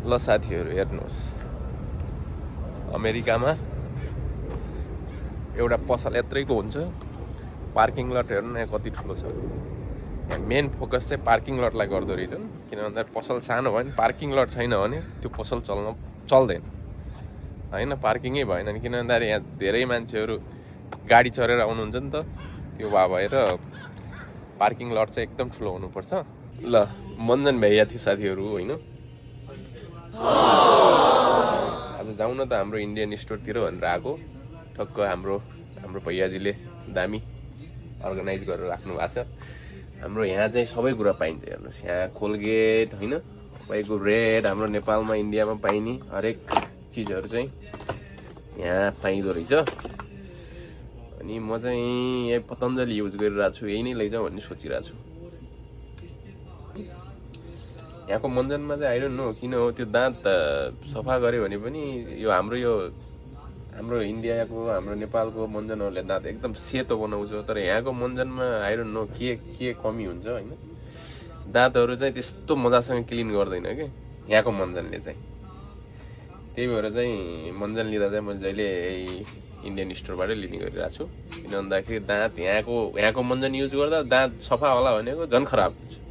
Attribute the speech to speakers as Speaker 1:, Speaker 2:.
Speaker 1: ल साथीहरू हेर्नुहोस्, अमेरिकामा एउटा पसल यत्रैको हुन्छ, पार्किङ लट हेर्नु न कति ठुलो छ। यहाँ मेन फोकस चाहिँ पार्किङ लटलाई गर्दो रहेछन्, किन भन्दा पसल सानो भयो भने पार्किङ लट छैन भने त्यो पसल चल्दैन होइन, पार्किङै भएन नि। किन भन्दाखेरि यहाँ धेरै मान्छेहरू गाडी चढेर आउनुहुन्छ नि त, त्यो भएर पार्किङ लट चाहिँ एकदम ठुलो हुनुपर्छ। ल मन्जन भ्याइया थियो साथीहरू होइन, आज जाउँ न त हाम्रो इन्डियन स्टोरतिर भनेर आएको। ठक्क हाम्रो भैयाजीले दामी अर्गनाइज गरेर राख्नु भएको छ। हाम्रो यहाँ चाहिँ सबै कुरा पाइन्छ, हेर्नुहोस् यहाँ कोलगेट होइन, तपाईँको रेड, हाम्रो नेपालमा इन्डियामा पाइने हरेक चिजहरू चाहिँ यहाँ पाइँदो रहेछ। अनि म चाहिँ यहाँ पतञ्जली युज गरिरहेको छु, यही नै लैजाउँ भन्ने सोचिरहेको छु। यहाँको मन्जनमा चाहिँ आई डोन्ट नो किन हो त्यो दाँत सफा गऱ्यो भने पनि यो हाम्रो इन्डियाको हाम्रो नेपालको मन्जनहरूले दाँत एकदम सेतो बनाउँछ, तर यहाँको मन्जनमा आई डोन्ट नो के कमी हुन्छ होइन, दाँतहरू चाहिँ त्यस्तो मजासँग क्लिन गर्दैन कि यहाँको मन्जनले चाहिँ। त्यही भएर चाहिँ मन्जन लिँदा चाहिँ म जहिले इन्डियन स्टोरबाटै लिने गरिरहेको छु। किन भन्दाखेरि दाँत यहाँको मन्जन युज गर्दा दाँत सफा होला भनेको झन् खराब हुन्छ।